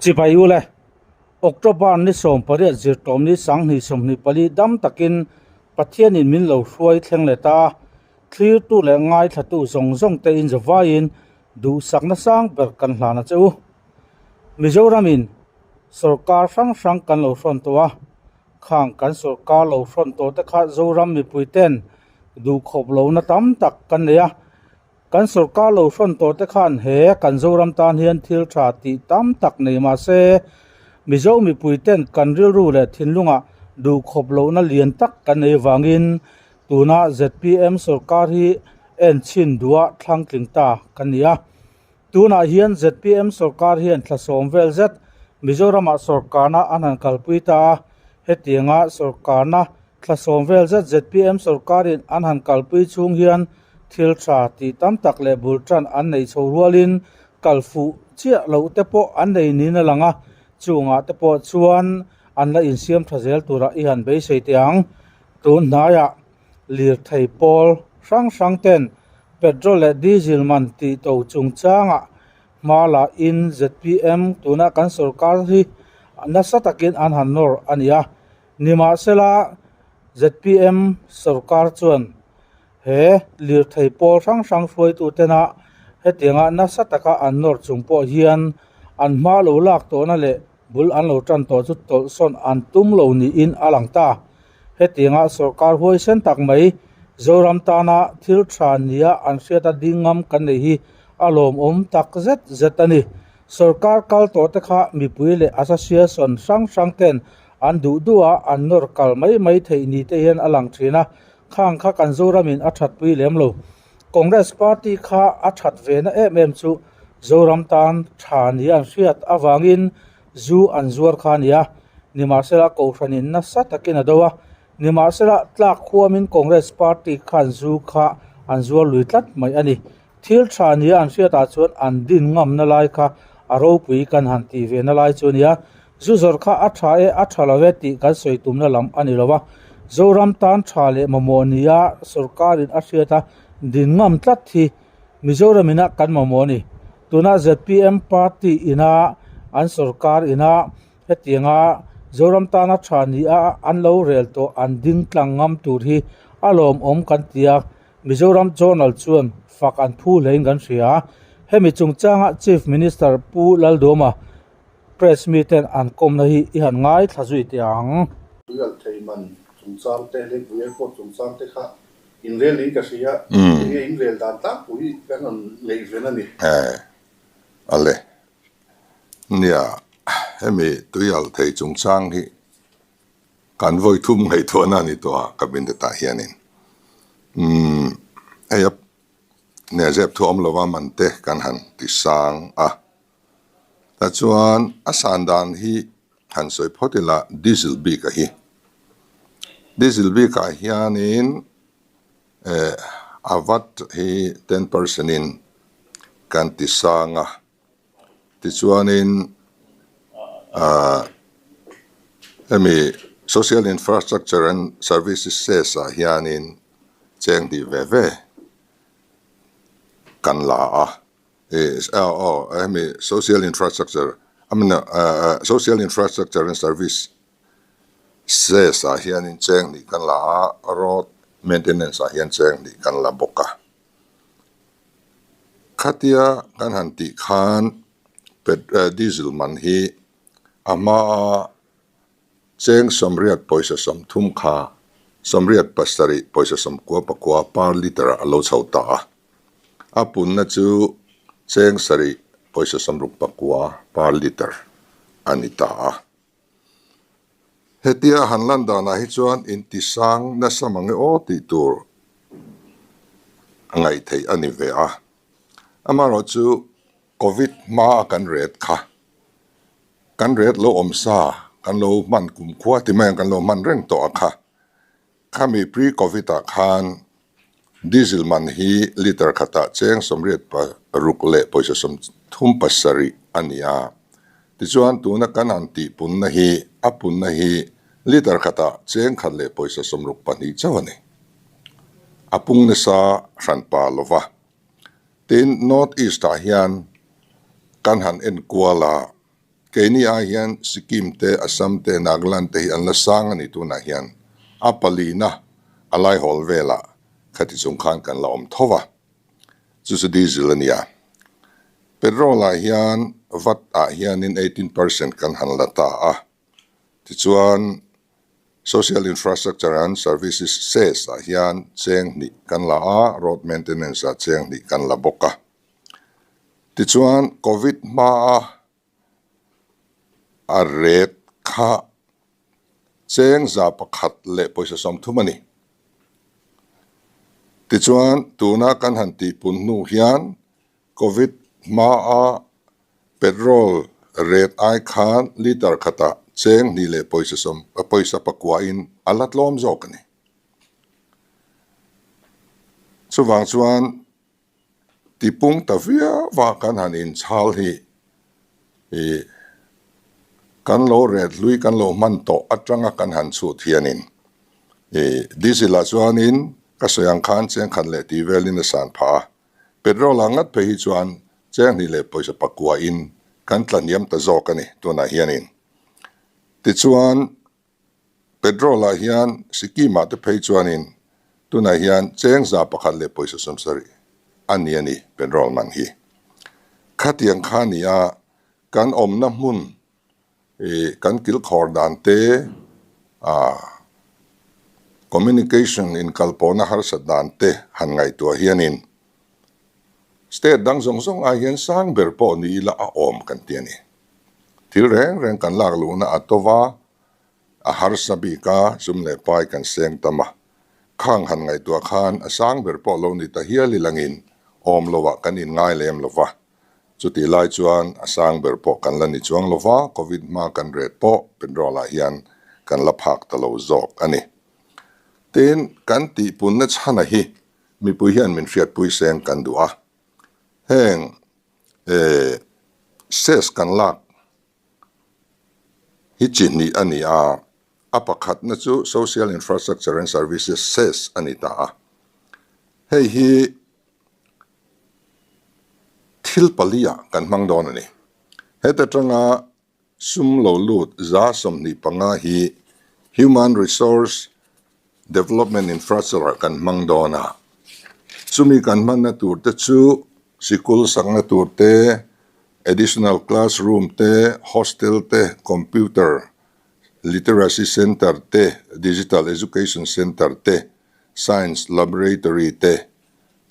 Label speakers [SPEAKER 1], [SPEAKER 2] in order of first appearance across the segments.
[SPEAKER 1] Chibai u le, October ni 18 zirtawm ni 2024 dam takin Pathianin min lo hruai thleng leh ta a, thlirtu leh ngaithlatu zawng zawng te in zavaiin duhsakna sang ber kan hlan a che u. Mizoramin sorkar hrang hrang kan lo hrawn tawh a, khang kan sorkar lo hrawn tawh te kha Zoram mipui ten duhkhawp lohna tam tak kan nei a, Kan sorkar lo hrawn tawh te khan he kan Zoram tan hian thil tha tih tam tak nei mah se, Mizo mipui ten kan rilru leh thinlungah duhkhawp lohna lian tak kan nei vangin tuna zpm sorkar hi en chhin duha thlang tling ta kan ni a. Tunah hian zpm sorkar hian thla sawm vel zet Mizoramah sorkarna an han kalpui ta a, hetianga sorkarna Thla sawm vel zet zpm sorkarin an han kalpui chhung hian thil tha tih tam tak leh bul tan an neih chho rualin kal fuh chiah loh te pawh an nei niin a lang a, chungah te pawh chuan an la insiam tha zel turah i han beisei teh ang. Tun hnaiah lirthei pawl hrang hrang ten petrol leh diesel man tih to chungchangah hma la in zpm tuna kan sorkar hi nasa takin an han nawr a ni a. Nimahsela, zpm sorkar chuan he lirthei pawl hrang hrang hruaitu tena hetianga nasa taka an nawr chung pawh hian an hma lo lak tawhna leh bul an lo tan tawh chu tawlhsawn an tum lo niin a lang ta. Hetianga sorkar huaisen tak mai Zoram tana thil tha nia an hriata ding ngam kan nei hi a lawmawm tak zet zet a ni. Sorkar kal tawh te kha mipui leh association hrang hrang ten An duh duh a, an nawr kal mai mai theih ni te hian a lang thin a, khang kha kan Zoramin a thatpui lem lo. Congress party kha a that ve na em em chu Zoram tan tha ni an hriat avangin zu an zuar kha a ni a, nimahsela Kohhranin nasa takin a do a, nimahsela tlak khuamin Congress party khan zu kha an zuar lui tlat mai a ni. Thil tha nia an hriatah chuan an din ngamna lai kha a ropui kan han tih ve na lai chu a ni a, zu zawrh kha a tha e a tha lo e tih kan sawi tumna lam a ni lo a, Zoram tan tha leh mamawh nia sorkarin a hriat a din ngam tlat hi Mizoram ina kan mamawh a ni. Tuna zpm party ina an sorkar ina hetianga Zoram tana tha nia an lo rel tawh an ding tlang ngam tur hi a lawmawm kan ti a. Mizoram Journal chuan fak an phu hlein kan hria a, hemi chungchanga Chief Minister Pu Laldawma press miten an kawmna hi i han ngaithla zui teh ang.
[SPEAKER 2] Tuialh thei man chungchang te, Lengpui Airport chungchang te kha inrel niin ka hria, enge inrel dan tlangpui kan rawn ngaihven a ni.
[SPEAKER 3] Ale, nia, hemi tuialh thei chungchang hi Kan vawi thum ngaihtuahna a ni tawh a cabinet ah hianin umm hei a nia zep thu awm lova man te kan han ti sang a tichuan a san dan hi han sawi phawt ila diesel bik a hi diesel bik ah hianin eh a vat hi ten percent in kan ti sang a. Tichuanin ahh hemi social infrastructure and services cess ah hianin cheng hnih ve ve kan la a ih aw aw hemi social infrastructure I mean ahh social infrastructure and service cess ah hianin cheng hnih kan la a road maintenance ah hian cheng hnih kan la bawk a. Khatia kan han tih khan diesel man hi a hmaa cheng sawmriat pawisa sawmthum kha sawmriat pasarih pawisa sawmkua pakua per litre ah a lo chho ta a, a punna chu cheng sarih pawisa sawmruk pakua per litre a ni ta a. Hetia han lan danah hi chuan intisang nasa mange aw tih tur a ngaih theih a ni ve a. Amaherawhchu Covid hma a kan ret kha, kan ret lo awm sa, kan lo hman kumkhua ti mai ang kan lo hman reng tawh a kha. Khami pre-Covid ah khan diesel man hi litre khatah cheng sawmriat paruk leh pawisa sawmthum pasarih a ni a. Tichuan tuna kan han tih punna hi a punna hi litre khatah cheng khat leh pawisa sawmruk pahnih chauh a ni. A pung nasa hranpa lova. Tin, North East ah hian kan han enkual a. Keini ai hian Sikkim te, Assam te, Nagaland te hi an la sang a ni tunah hian a palina a laihawl velah khati chung khan kan la awm tho va. Chu chu diesel a nia. Petrol ah hian vat ah hianin 18% kan han la ta a. Tichuan Social Infrastructure and Services Cess ah hian cheng hnih kan la a, Road Maintenance ah cheng hnih kan la bawk a. Tichuan Covid hmaa a ret kha cheng 100 leh 30 a ni. Tichuan tuna kan han tihpun hnu hian Covid hmaa petrol ret ai khan litre khatah cheng hnih leh pawisa pakuain a la tlawm zawk a ni. Chuvang chuan Tipung ta viau a kan han inchhal hi ih kan lo ret hlui kan lo hman tawh atanga kan han chhut hianin ih diesel ah chuanin ka sawi ang khan cheng khat leh tih velin a san phah a, petrol ah ngat phei hi chuan cheng hnih leh pawisa pakua in kan tla hniam ta zawk a ni tunah hianin. Tichuan. Petrol ah hian Sikkim ah te phei chuanin tunah hian cheng 170 a ni a ni petrol man hi. Khatiang kha ni a kan awmna hmun ih kan kilkhawr dan te ah communication inkalpawhna harsat dan te han ngaihtuah hianin state dang zawng zawng ai hian sang ber pawh ni ila a awm kan ti a ni. Thil reng reng kan lak luhna a to va, a harsa bik a, sum leh pai kan seng tam a. Khang han ngaihtuah khan a sang ber pawh lo ni ta hial ilangin awm loah kan inngai lem lo va. Chutih lai chuan a sang ber pawh kan la ni chuang lo va, Covid hma kan ret pawh petrol ah hian kan la phak ta lo zawk a ni. Tin, kan tihpunna chhana hi mipui hian min hriatpui seng kan duh a. Heng Cess kan lak hi chi hnih a ni a, a pakhatna chu Social Infrastructure and Services Cess a ni ta a. Hei hi thil pali ah kan hmang dawn a ni. Heta tanga Sum lo lut 25 hi Human Resource Development Infrastructure kan hmang dawn a. Chumi kan hmanna tur te chu sikul sakna tur te, additional classroom te, hostel te, computer literacy centre te, digital education centre te, science laboratory te,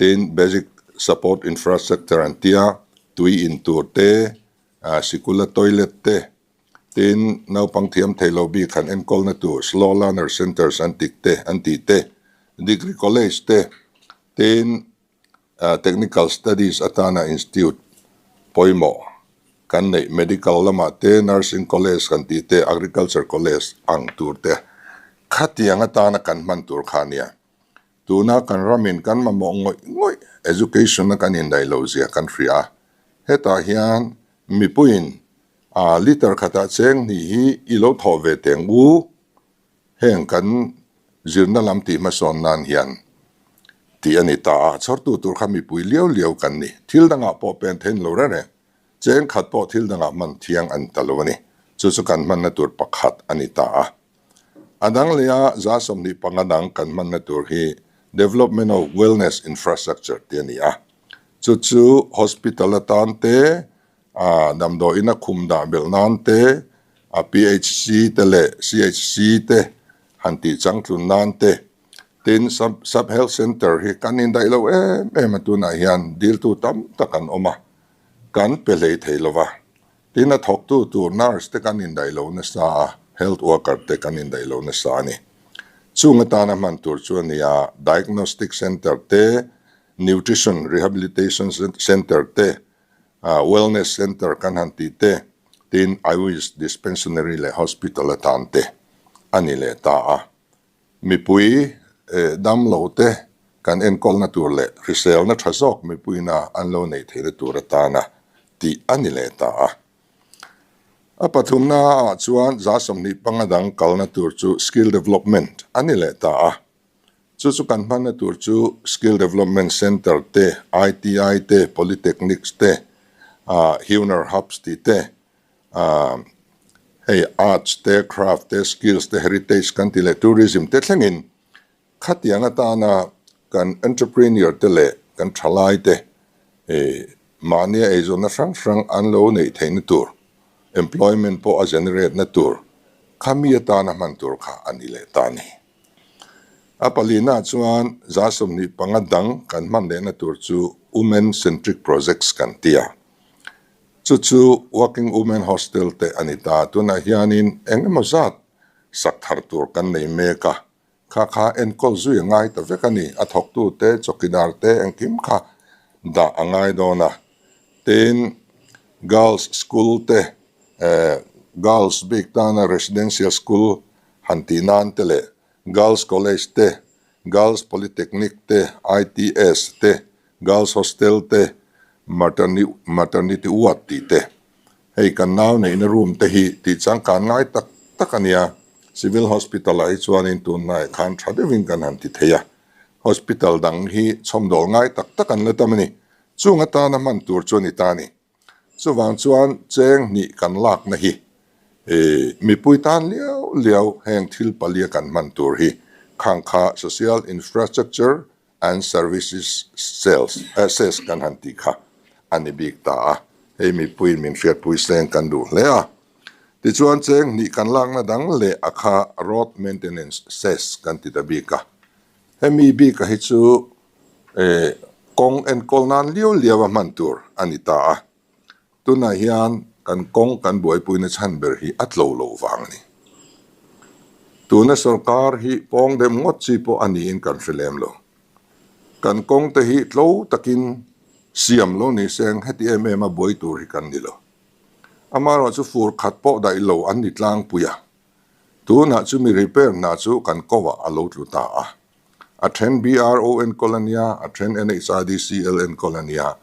[SPEAKER 3] tin basic support infrastructure an tia tui in tur te, Sikula toilet te, tin naupang thiam thei lo bik han enkawlna tur slow learner centres an tik te an tih te, degree college te, tin technical studies atana institute pawimawh kan neih medical lamah te nursing college kan tih te agriculture college ang tur te khatiang atana kan hman tur kha nia. Tuna kan ramin kan mamawh ngawih ngawih education a kan indaih loh zia kan hria a, hetah hian mipuiin a liter khatah cheng hnih hi i lo thawh ve teng u, heng kan zirna lam tih hmasawn nan hian tih a ni ta a, chhawrtu tur kha mipui liau liau kan ni, thil dangah pawh pen thein lo reng reng, cheng khat pawh thil dangah hman thiang a ni ta lo a ni, chu chu kan hmanna tur pakhat a ni ta a. A dang leh a 25 dang kan hmanna tur hi Development of Wellness Infrastructure tih a ni a. Chu chu hospital atan te, damdawiin a khum dah belh nan te, a PHC te leh CHC te han tih changtlun nan te, tin Sub Health Centre hi kan indaih lo em em a tunah hian diltu tam tak an awm a, kan pe hlei thei lo va. Tin a thawktu tur nurse te kan indaih lo nasa a, health worker te kan indaih lo nasa a ni. Chung atana hman tur chu a ni a, diagnostic centre te, nutrition rehabilitation centre te, wellness centre kan han tih te, tin Ayush dispensary leh hospital atan te a ni leh ta a. Mipui damlo te kan enkawlna tur leh hriselna tha zawk mipuina an lo neih theihna tur atana tih a ni leh ta a. A pathumna ah chuan 25 dang kalna tur chu skill development a ni leh ta a. Chu chu kan hmanna tur chu skill development centre te, ITI te, polytechnics te, Hunar hubs tih te. Hei arts te, craft te, skills te, heritage kan tih leh tourism te thlengin khatiang atana kan entrepreneur te leh kan thalai te mahnia eizawnna hrang hrang an lo neih theihna tur, employment pawh a generate na tur khami atana hman tur kha a ni leh ta a ni. A palina chuan 25 dang kan hman lehna tur chu Women Centric Projects kan ti a. Chu chu Working Women Hostel te a ni ta. Tunah hianin eng emaw zat sak thar tur kan nei mek a, kha kha enkawl zui a ngai ta vek a ni. A thawktute, chawkidar te engkim kha dah a ngai dawn a. Tin, Girls School te, Girls bik tana Residential School han tih nan te leh Girls College te, Girls Polytechnic te, ITS te, Girls Hostel te, Maternity Ward tih te. Hei kan nau neihna room te hi tih changkan ngai tak tak a nia. Civil Hospital ah hi chuanin tunhnaiah khan tha deuhin kan han ti thei a. Hospital dang hi chhawmdawl ngai tak tak an la tam a ni. Chung atana hman tur chu a ni ta a ni. Chuvang chuan cheng hnih kan lakna hi mipui tan liau liau heng thil palia kan hman tur hi khang kha Social Infrastructure and Services Sales Cess kan han tih kha a ni bik ta a, hei mipuiin min hriatpui seng kan duh hle a. Tichuan cheng hnih kan lakna dang leh a kha Road Maintenance Cess kan ti ta bik a, hemi bika hi chu Kawng enkawl nan liau liau a hman tur a ni ta a, tunah hian kan kawng kan buaipuina chhan ber hi a tlo loh vang a ni. Tuna sorkar hi pawng dem ngawt chi pawh a niin kan hre lem lo. Kan kawng te hi tlo takin siam lo ni seng heti em em a buai tur hi kan ni lo. Amaherawhchu fur khat pawh daih lo an ni tlangpui a, tunah chumi repair hna chu kan kawah a lo tlu ta a. A then BRO enkawl a nia, a then NHIDCL enkawl a nia,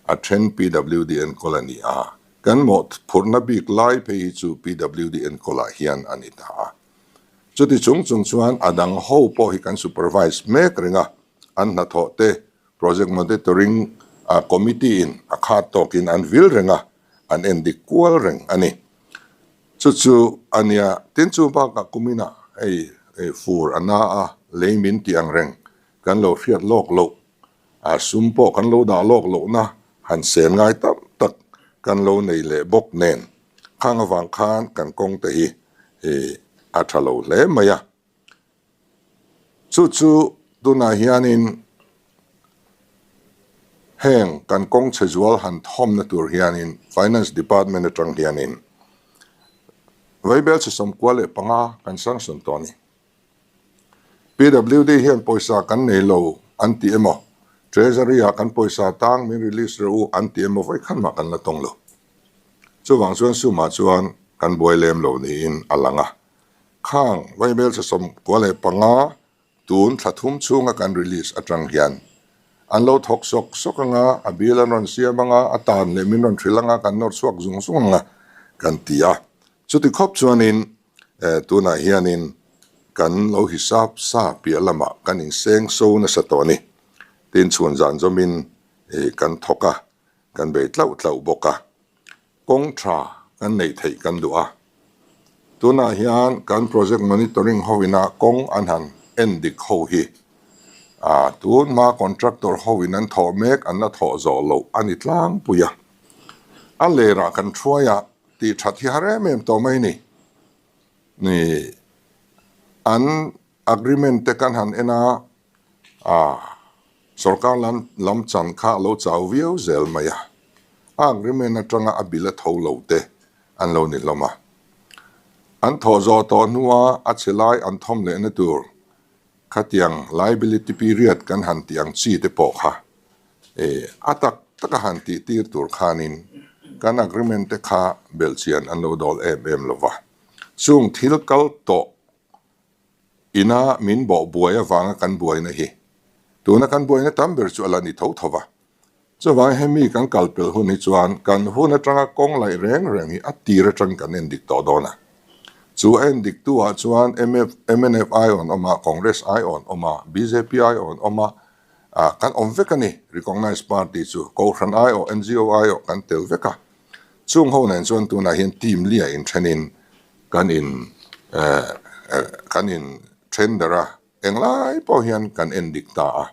[SPEAKER 3] a then PWD enkawl a ni a. Kan mawhphurhna bik lai phei hi chu PWD enkawlah hian a ni ta a. Chuti chung chung chuan a dang ho pawh hi kan supervise mek reng a, an hnathawh te Project Monitoring Committee in a khat tawkin an vil reng a, an endik kual reng a ni. Chu chu a nia, tin chu bakah kuminah hei fur a na a, lei min tih ang reng kan lo hriat lawk loh, a sum pawh kan lo dah lawk lohna han sen ngai tam tak kan lo nei leh bawk nen khang avang khan kan kawng te hi a tha lo hle mai a. Chu chu tunah hianin heng kan kawng chhe zual han thawmna tur hianin Finance Department atang hianin Vaibel chhe 95 kan sanction tawh a ni. PWD hian pawisa kan nei lo an ti emaw, Treasury ah kan pawisa tang min release rawh u an ti emaw vawikhat mah kan la tawng lo. Chuvang chuan sumah chuan kan buai lem lo niin a lang a. Khang Vaibelchhe 95 tun thla thum chhunga kan release atang hian an lo thawk sawk sawk anga, a bill an rawn siam anga, a tan leh min rawn hrilh anga, kan nawr chhuak zung zung anga kan ti a. Chuti khawp chuanin tunah hianin kan lo hisap sa piah lamah kan inseng so nasa tawh a ni. Tin chhun zan zawmin kan thawk a, kan bei tlauh tlauh bawk a. Kawng tha kan neih theih kan duh a, tunah hian kan project monitoring ho ina kawng an han en dik ho hi ah tun hma contractor ho in an thawh mek an la thawh zawh loh a ni tlangpui a, a lerah kan thuai a tih that hi har em em tawh mai ni, ni an agreement te kan han en a. A, sorkar lam lam chan kha a lo chau viau zel mai a, a agreement atanga a bill a tho lo te an lo ni hlawm a. An thawh zawh tawh hnua a chhe lai an thawm lehna tur khatiang liability period kan han tih ang chi te pawh kha e a tak taka han tih tir tur khanin kan agreement te kha belhchian an lo dawl em em lo va. Chung thil kal tawh Ina min bawh buai avanga kan buaina hi tuna kan buaina tam ber chu a la ni tho tho va. Chuvangin hemi kan kal pel hun hi chuan kan hun atanga kawng laih reng reng hi a tir atang kan en dik tawh dawn a. Chu a en dik tu ah chuan mf mnf ai awn awm a, Congress ai awn awm a, bjp ai awn awm a, ah kan awm vek a ni, Recognized Party chu Kohhran ai awh, ngo ai awh kan tel vek a. Chung ho nen chuan tunah hian team lia inthenin kan in kan in then der a, englai pawh hian kan en dik ta a.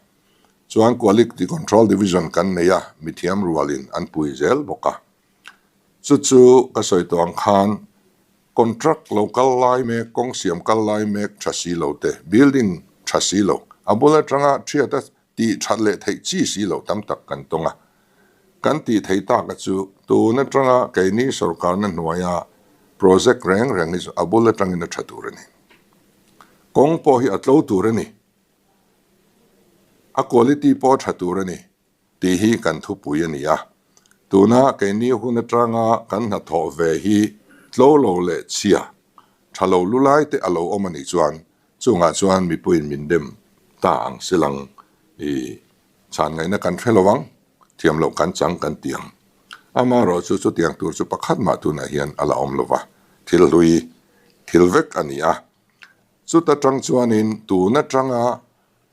[SPEAKER 3] Chuan Quality Control Division kan nei a, mithiam rualin an pui zel bawk a. Chu chu ka sawi tawh ang khan contract lo kal lai mek, kawng siam kal lai mek tha si lo te, building tha si lo, a bul atanga thiat a tih that leh theih chi si lo tam tak kan tawng a. Kan tih theih tak a chu tun atanga keini sorkarna hnuaia project reng reng hi chu a bul atangin a tha tur a ni. Kawng pawh hi a tlo tur a ni. A quality pawh a tha tur a ni. Tih hi kan thupui a ni a. Tuna keini hun atanga kan hnathawh ve hi tlo lo leh chhia, tha lo lu lai te a lo awm a nih chuan chungah chuan mipuiin min dem ta ang silang i chhan ngaihna kan hre lo ang, thiam loh kan chang kan ti ang. Amaherawh chu chutiang tur chu pakhat mah tunah hian a la awm lo va, thil hlui thil vek a ni a. Chuta tang chuanin tun atanga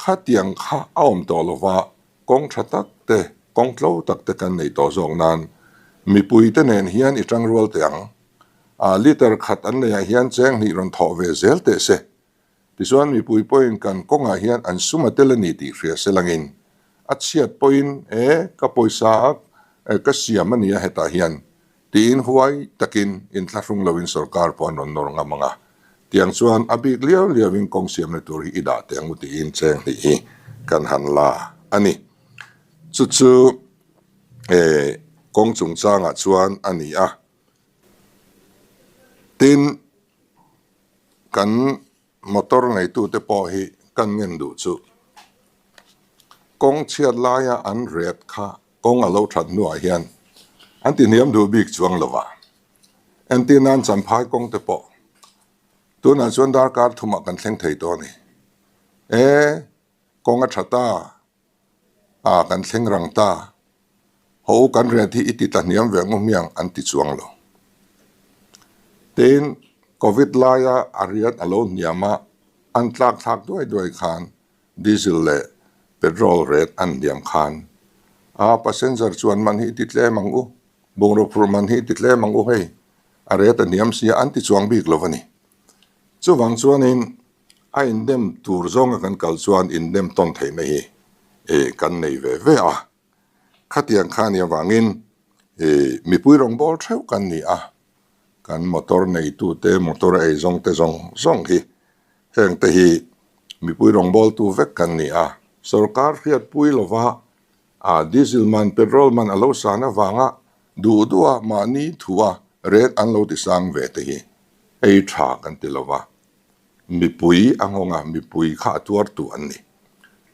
[SPEAKER 3] Khatiang kha a awm tawh lo va, kawng tha tak te, kawng tlo tak te kan nei tawh zawk nan mipuite nen hian i tangrual teh ang. A liter khat an neiah hian cheng hnih rawn thawh ve zel teh se. Tichuan mipui pawhin kan kawngah hian an sum a tel a ni tih hria se langin a chhiat pawhin e ka pawisa a ka siam a nia hetah hian Tiin huai takin inthlahrung loin sorkar pawh an rawn nawr ngam ang a, tiang chuan a bik liau liauin kawng siamna tur hi i dah teh ang u tiin cheng hnih hi kan han la a ni. Chu chu kawng chungchangah chuan a ni a. Tin, kan motor neitute pawh hi kan ngen duh chu kawng chhiat laia an ret kha Kawng a lo that hnuah hian an ti hniam duh bik chuang lo va. Entir nan Champhai kawng te pawh tunah chuan darkar thumah kan thleng thei tawh a ni. E, kawng a tha ta, a kan thleng rang ta, ho kan riat hi i ti tla hniam ve ngu hmiang an ti chuang lo. Tin, Covid laia a riat a lo hniam a, an tlak thlak duai duai khan Diesel leh petrol rate an hniam khan a passenger chuan man hi ti tlem ang u, bungraw phurh man hi ti tlem ang u hei, a rate a hniam sia an ti chuang bik lo a ni. Chuvang chuanin a indem tur zawnga kan kal chuan indem tawn theihna hi kan nei ve ve a. Khatiang kha nia vangin mipui rawngbâwl theuh kan ni a, kan motor neitute, motor eizawngte zawng zawng hi hengte hi mipui rawngbâwltu vek kan ni a. Sorkar hriatpui lova diesel man, petrol man a lo san avanga duh duha mahni thua rate an lo tisang ve te hi ei tha kan ti lova. Mipui a nghawng a, mipui kha a tuartu an ni.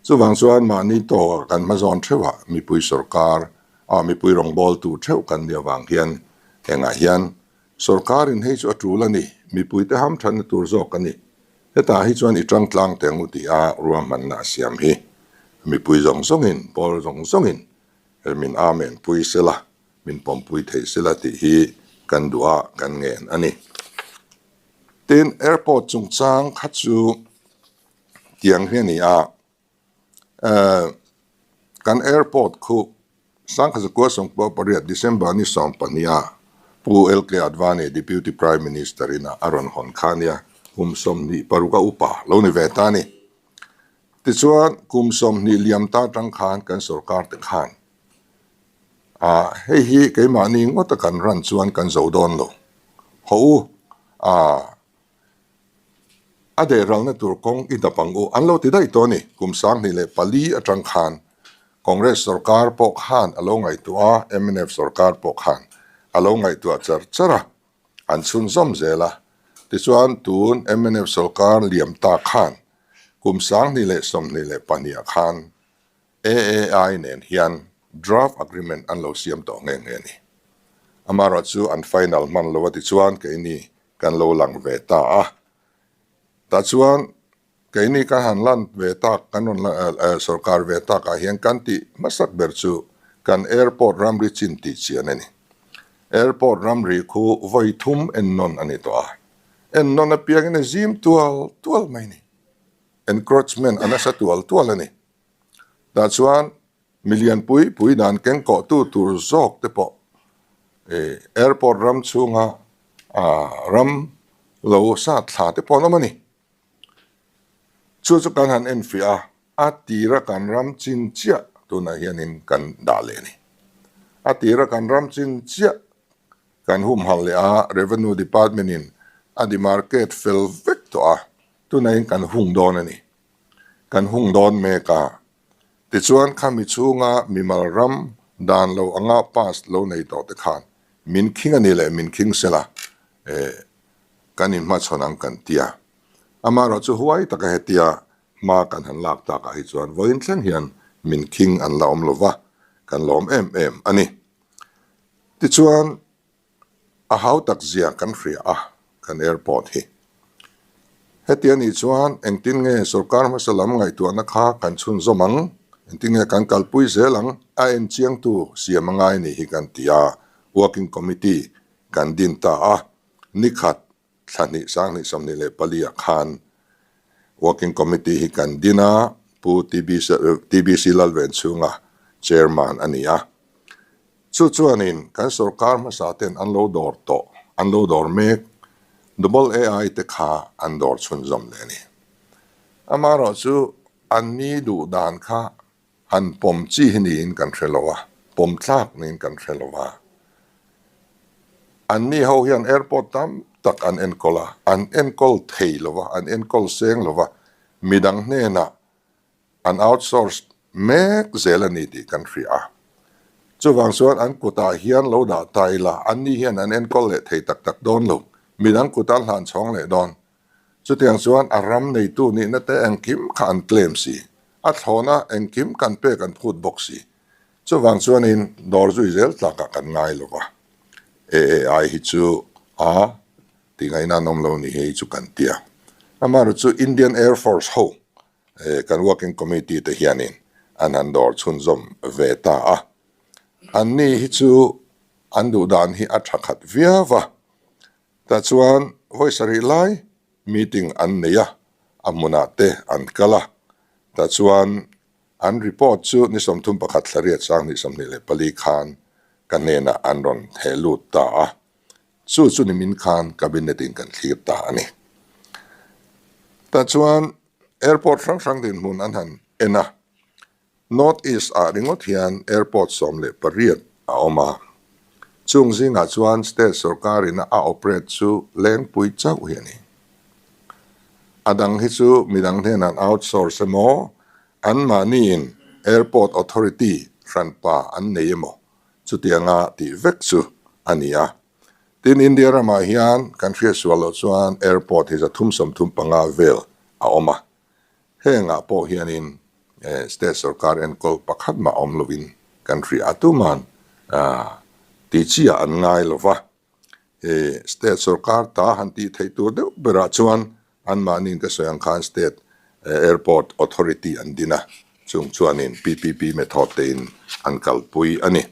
[SPEAKER 3] Chuvang chuan mahni tawka kan hmazawn theuh a, mipui sorkar a mipui rawngbawltu theuh kan nih avang hian engah hian sorkarin hei chu a tul a ni, mipuite hamthatna tur zawk a ni. Hetah hi chuan i tang tlang teh ang u tih a ruahmanna a siam hi mipui zawng zawngin, pawl zawng zawngin min amen pui sela, min pawmpui thei sela tih hi kan duh a, kan ngen a ni. Tin, airport chungchang kha chu tiang hi a ni a, kan airport khu Sangkhazakua Sawngkua pariat December ni 12 a Pu LK Advani Deputy Prime Minister in a rawn hawn kha a nia, kum 26 a upa lo ni ve ta a ni. Tichuan, kum 20 liam ta atang khan kan sorkar te khan Ah, hei hi keimahni ngawta kan ran chuan kan zo dawn lo. Haw u, ah, a dehralna tur kawng i dap ang u an lo ti daih tawh a ni. Kum 2004 atang khan Congress sorkar pawh khan a lo ngaihtuah a, mnf sorkar pawh khan a lo ngaihtuah char char a, an chhunzawm zel a. Tichuan tun mnf sorkar liam ta khan kum 2022 ah khan AAI nen hian draft agreement an lo siam tawh nghe nghe a ni. Amaherawh chu an final hman lo a tichuan keini kan lo lang ve ta a. Tah chuan keini kan han lan ve tak, kan rawn sorkar ve takah hian kan tih hmasak ber chu kan airport ramri chin tih chian a ni. Airport ramri khu vawi thum ennawn a ni tawh a. Ennawn apiangin a zim tual tual mai a ni. Encroachment a nasa tual tual a ni. Tah chuan milian pui pui dan keng kawhtu tur zawk te pawh Airport ram chhunga ram lo sat thla te pawh an awm a ni. Chu chu kan han enfiah a, a tira kan ram chin chiah tunah hianin kan dah leh a ni. A tira kan ram chin chiah kan humhalh leh a, Revenue Department in a demarcate fel vek tawh a, tunahin kan hung dawn a ni. Kan hung dawn mek a. Tichuan khami chhunga mimal ram dan lo anga pass lo nei tawh te khan min khing a ni leh min khing sela eh kan inhmachhawn ang kan ti a. Amaherawh chu huai taka hetia hma kan han lak takah hi chuan vawiin thleng hian min khing an la awm lova kan lawm em em a ni. Tichuan A hau tak zia kan hria a kan airport hi. Heti a nih chuan engtin nge sorkar hmasa lam ngaihtuahna kha kan chhunzawm ang, engtin nge kan kalpui zel ang a en chiangtu siam a ngai ni hi kan ti a, working committee kan din ta a, nikhat thla hnih sanghnih 24 ah khan working committee hi kan din a, Pu TBC Lalvenchhunga chairman a ni a. Chu chuanin kan sorkar hmasa ten an lo dawr tawh, an lo dawr mek, Double AI te kha an dawr chhunzawm leh a ni. Amaherawhchu anni duh dan kha Han pawm chi hi niin kan hre lo a, pawm tlak niin kan hre lo a. Anni ho hian airport tam tak an enkawl a, an enkawl thei lo va, an enkawl seng lo va, midang hnenah an outsource mek zel a ni tih kan hria a. Chuvang chuan an kutah hian lo dah ta ila, anni hian an enkawl leh thei tak tak dawn lo, midang kut an hlan chhawng leh dawn. Chutiang chuan a ram neitu nihna te engkim kha an claim si, a thlawna engkim kan pek an phut bawk si. Chuvang chuanin dawr zui zel tlakah kan ngai lo va, AAI hi chu a ti ngaihna an awm lo ni hei chu kan ti a. Amaherawhchu chu Indian Air Force ho kan Working Committee te hianin an han dawr chhunzawm ve ta a. Anni hi chu an duhdan hi a tha khat viau va. Tah chuan vawi sarih lai meeting an nei a, a hmunah te an kal a. Tah chuan an report chu ni 31 thla riat 2024 khan ka hnenah an rawn theh lut ta a. Chu chu nimin khan cabinet in kan thlir ta a ni. Tah chuan airport hrang hrang dinhmun an han en a. North East ah ringawt hian airport 18 a awm a, chung zingah chuan state sorkar in a operate chu Lengpui chauh hi a ni. A dang hi chu midang hnenah an outsource emaw, anmahniin airport authority hranpa an nei emaw chutianga tih vek chu a ni a. Tin, India ramah hian kan hriatsual loh chuan airport hi 335 vel a awm a. Hengah pawh hianin state sorkar enkawl pakhat mah awm lovin kan hria a, tuman tih chi ah an ngai lo va. State sorkar ta han tih theih tur deuh berah chuan anmahniin ka sawi ang khan state airport authority an din a, chung chuanin PPP method tein an kalpui a ni.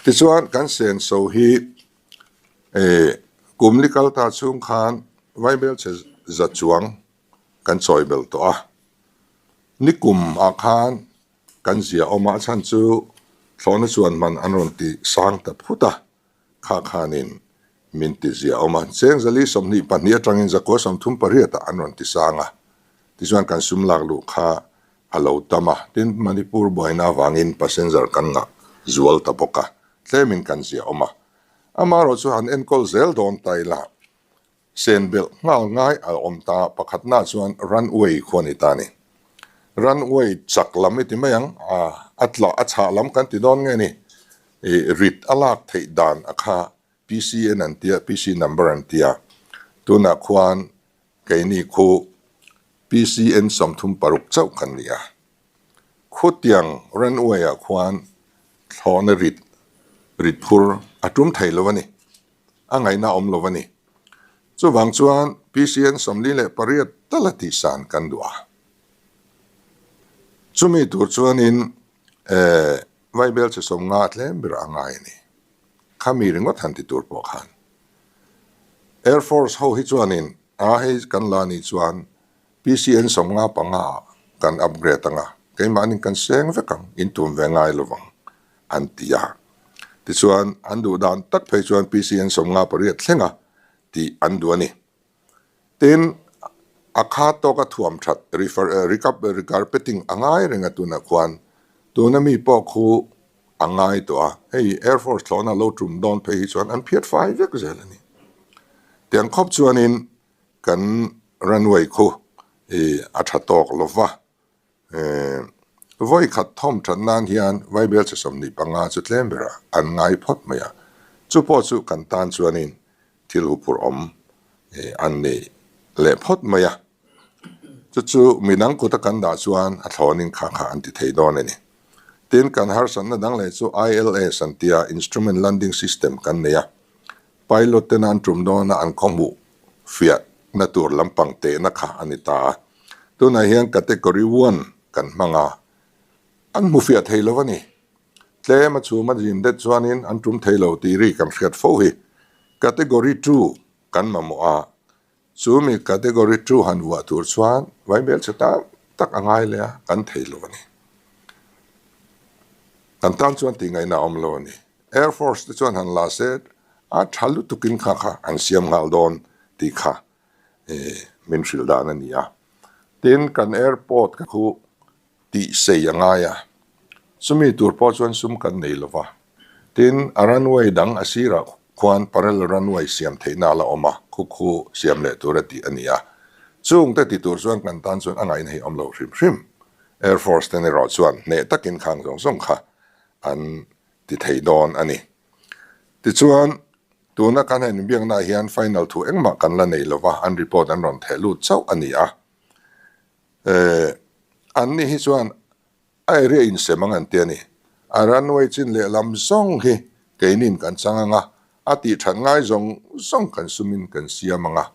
[SPEAKER 3] Tichuan kan senso hi kum li kal ta chhung khan Vaibelchhe za chuang kan chawi belh tawh a, nikum ah khan kan zia awm a, a chhan chu thlawhna chuan man an rawn ti sang ta phut a, kha khanin min ti zia awm a, cheng zali 22 atangin zakua 38 ah an rawn ti sang a, tichuan kan sum lak luh kha a lo tam a, tin Manipur buaina avangin passenger kan ngah zual ta bawk a, tlemin kan zia awm a, amaherawh chu han enkawl zel dawn ta ila. Sen belh nghal ngai a awm ta, pakhatna chuan runway khu a ni ta a ni. Runway chak lam i ti mai ang, a tla a chhah lam kan ti dawn nge ni, ih rit a lak theih dan a kha PCN an tia, PC number an tia, tunah khuan keini khu PCN 36 chauh kan ni a. Khutiang runway ah khuan thlawhna rit rit phur a tum thei lo a ni. A ngaihna awm lo a ni. Chuvang chuan PCN 48 tal a tihsan kan duh a. Chumi tur chuanin Vaibel chi 50 tlem ber a ngai a ni. Khami ringawt han ti tur pawh khan. Air Force ho hi chuanin a hei kan la nih chuan PCN 55 ah kan upgrade anga keimahnin kan seng vek ang, in tum ve ngai lovang an ti a. Tichuan, an duh dan tak phei chuan PCN 58 thlenga tih an duh a ni. Tin, a kha tawka thuam that recarpeting a ngai reng a tunah khuan tuna mi pawh khu a ngai tawh a, hei Air Force thlawhna lo tum dawn phei hi chuan an phiat fai vek zel a ni. Tiang khawp chuanin kan runway khu a tha tawk lo va, Vawi khat thawm that nan hian Vaibel che 25 chu tlem berah an ngai phawt mai a, chu pawh chu kan tan chuanin thil huphurh awm an ni leh phawt mai a, chu chu midang kuta kan dah chuan a thlawnin kha kha an ti thei dawn a ni. Tin, kan harsatna dang leh chu ILS an tia Instrument Landing System kan nei a, Pilot tena an tum dawna an khawhmuh fiahna tur lampang tehna kha a ni ta a. Tunah hian Category One kan hmang a, an hmu fiah thei lo a ni. Tlem a chhum a zin det chuanin an tum thei lo tih ri kan hriat fo hi. Category Two kan mamawh a, Chu mi category 2 han vuah tur chuan vaibel che tak tak a ngai leh a, kan thei lo a ni. Kan tan chuan tih ngaihna a awm lo a ni. Air Force te chuan han la se a tha lutukin kha kha an siam nghal dawn tih kha min hrilh dan a ni a. Tin, kan airport khu tih sei a ngai a, chumi tur pawh chuan sum kan nei lo va. Tin, a runway dang a sirah khuan parallel runway siam theihna a la awm a, khu khu siam leh tur a tih a ni a. Chungte ti tur chuan kan tan chuan a ngaihna hi awm lo hrim hrim. Air Force ten erawh chuan hneh takin khang zawng zawng kha an ti thei dawn a ni. Tichuan, tuna kan han inbiaknaah hian final thu engmah kan la nei lo va, an report an rawn theh lut chauh a ni a. Eh, an ni hi chuan a area insem ang an ti a ni. A runway chin lehlam zawng hi keinin kan chang ang a, a tih that ngai zawng zawng kan sumin kan siam ang a.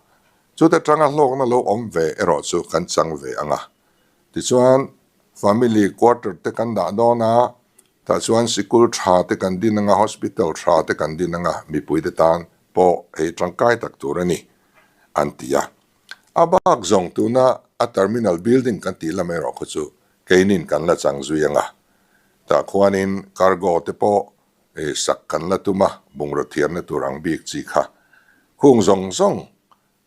[SPEAKER 3] Chuta tanga hlawkna lo awm ve erawh chu kan chang ve ang a. Tichuan, family quarter te kan dah dawn a, tah chuan sikul tha te kan din ang a, hospital tha te kan din ang a, mipuite tan pawh ei tangkai tak tur a ni, an ti a. A bak zawng tuna a terminal building kan tih lam erawh khaw chu keinin kan la chang zui ang a. Tah khuanin cargo te pawh sak kan la tum a, bungraw thiamna tur ang bik chi kha. Khung zawng zawng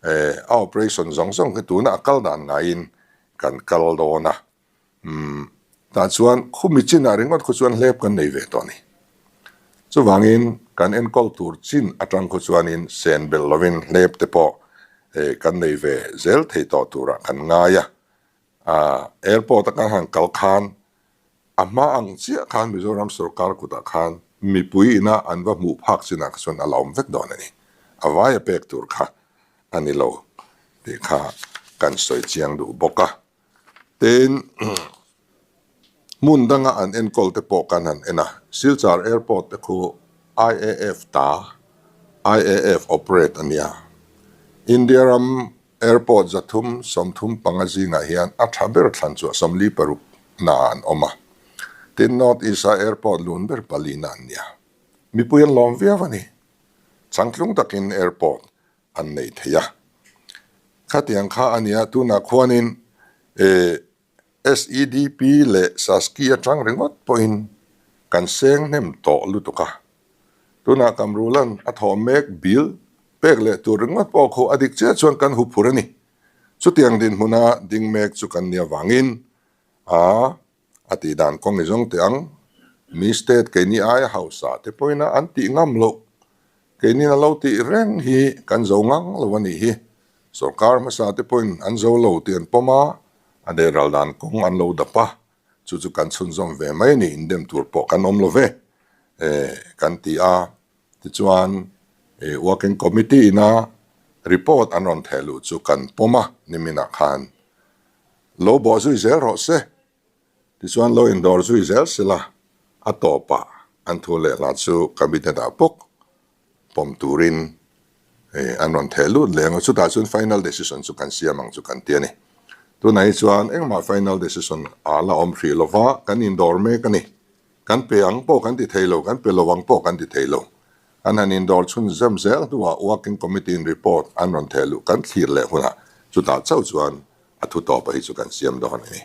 [SPEAKER 3] a operation zawng zawng khi tuna a kal dan ngaiin kan kal dawn a. Umm, tah chuan khumi chinah ringawt khu chuan hlep kan nei ve tawh a ni. Chuvangin kan enkawl tur chin atang khu chuanin sen belh lovin hlep te pawh kan nei ve zel thei tawh turah kan ngai a. Aaa, airport a kan han kal khan a hma ang chiah khan Mizoram sorkar kutah khan mipui ina an va hmuh phak chinah kha chuan a la awm vek dawn a ni. A vaia pek tur kha a ni lo tih kha kan sawi chiang duh bawk a. Tin, hmun danga an enkawl te pawh kan han en a, Silchar Airport te khu IAF ta, IAF operate a nia. India ram airport 335 zingah hian a tha ber thlan chu a 46 na an awm a. Tin, North East-a airport lun ber palina an nia. Mipui an lawm viau a ni. Changtlung takin airport an nei thei a. Khatiang kha a nia, tunah khuanin SEDP leh SASCI atang ringawt pawhin kan seng hnem tawh lutuk a. Tunah Kamrulan a thawh mek bill pek leh tur ringawt pawh khu a dik chiah chuan kan hu phur a ni. Chutiang dinhmuna ding mek chu kan nia vangin a a tih dan kawng i zawng teh ang. Mi state keini aia hausa te pawhin a an tih ngam loh. Keinin a lo tih reng hi kan zo ngang lo a nih hi. Sorkar hmasa te pawhin an zo lo tih an pawm a, a dehral dan kawng an lo dap a, chu chu kan chhunzawm ve mai a ni, indem tur pawh kan awm lo ve kan ti a. Tichuan Working Committee ina report an rawn theh luh chu kan pawm a, niminah khan lo bawh zui zel rawh se. Tichuan lo indawr zui zel sela a tawpah an thu leh hla chu cabinet ah bawk pawm turin an rawn theh lut leh ang a, chutah chuan final decision chu kan siam ang chu kan ti a ni. Tunah hi chuan engmah final decision a la awm hrih lova kan indawr mek a ni. Kan pe ang pawh kan ti thei lo, kan pe lo ang pawh kan ti thei lo. An han indawr chhun zem zel hnuah working committee in report an rawn theh luh kan thlir leh hunah chutah chauh chuan a thu tawpa hi chu kan siam dawn a ni.